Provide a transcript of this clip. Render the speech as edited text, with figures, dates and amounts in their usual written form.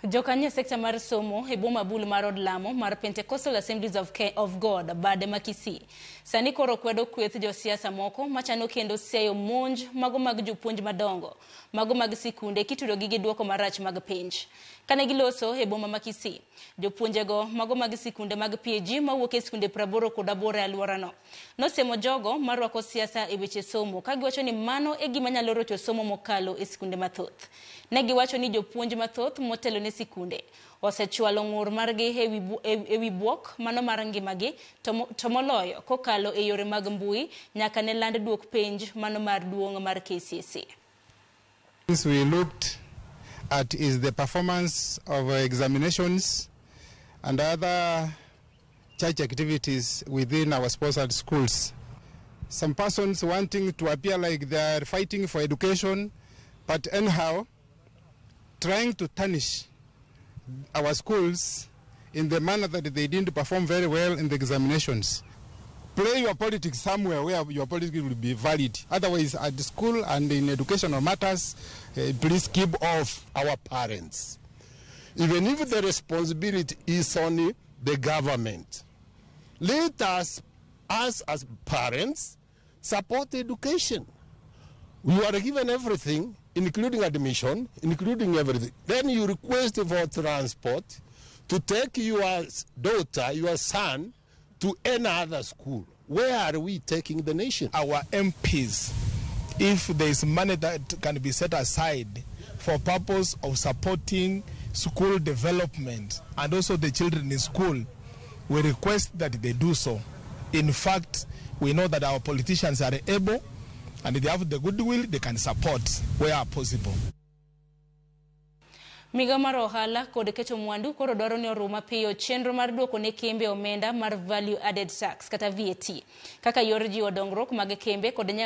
Jokanyo e sekta mar somo e boma bul mar od lamo mar Pentecostal Assemblies of God bade ma Kisii sani koro kwedo kweth josiasa moko machano kendo siayo monj mago mag jopuonj madongo mago mag sikunde kitudogi gi duoko marach mag penj. Kane giloso e boma ma Kisii, jopuonjego mago mag sikunde mag PAG mawuok e sikunde 88 e alworano nosiemo jogo marwako siasa e weche somo ka giwacho ni mano e gima nyalo rocho somo mokalo e sikunde mathoth. Ne giwacho ni jopuonj mathoth motelo ne sikunde osechwalo ng'ur margi e wi buok mano mar ngimagi to moloyo kokalo e yore mag mbui nyaka ne land duok penj mano mar duong' mar KCSE. We looked at is the performance of examinations and other church activities within our sponsored schools. Some persons wanting to appear like they are fighting for education, but anyhow, trying to tarnish our schools in the manner that they didn't perform very well in the examinations. Play your politics somewhere where your politics will be valid. Otherwise, at the school and in educational matters, please keep off. Our parents. Even if the responsibility is on the government, let us as parents, support education. We are given everything, including admission, including everything. Then you request for transport to take your daughter, your son, to any other school. Where are we taking the nation? Our MPs, if there is money that can be set aside for purpose of supporting school development and also the children in school, we request that they do so. In fact, we know that our politicians are able and they have the goodwill, they can support where possible. Migao mar ohala kod keto mwandu koro dwaro ni orum mapiyo chenro mar duoko ne kembe omenda mar Value Added Tax kata VAT kaka yor jiwo dongruok mag kembe kod nyayo.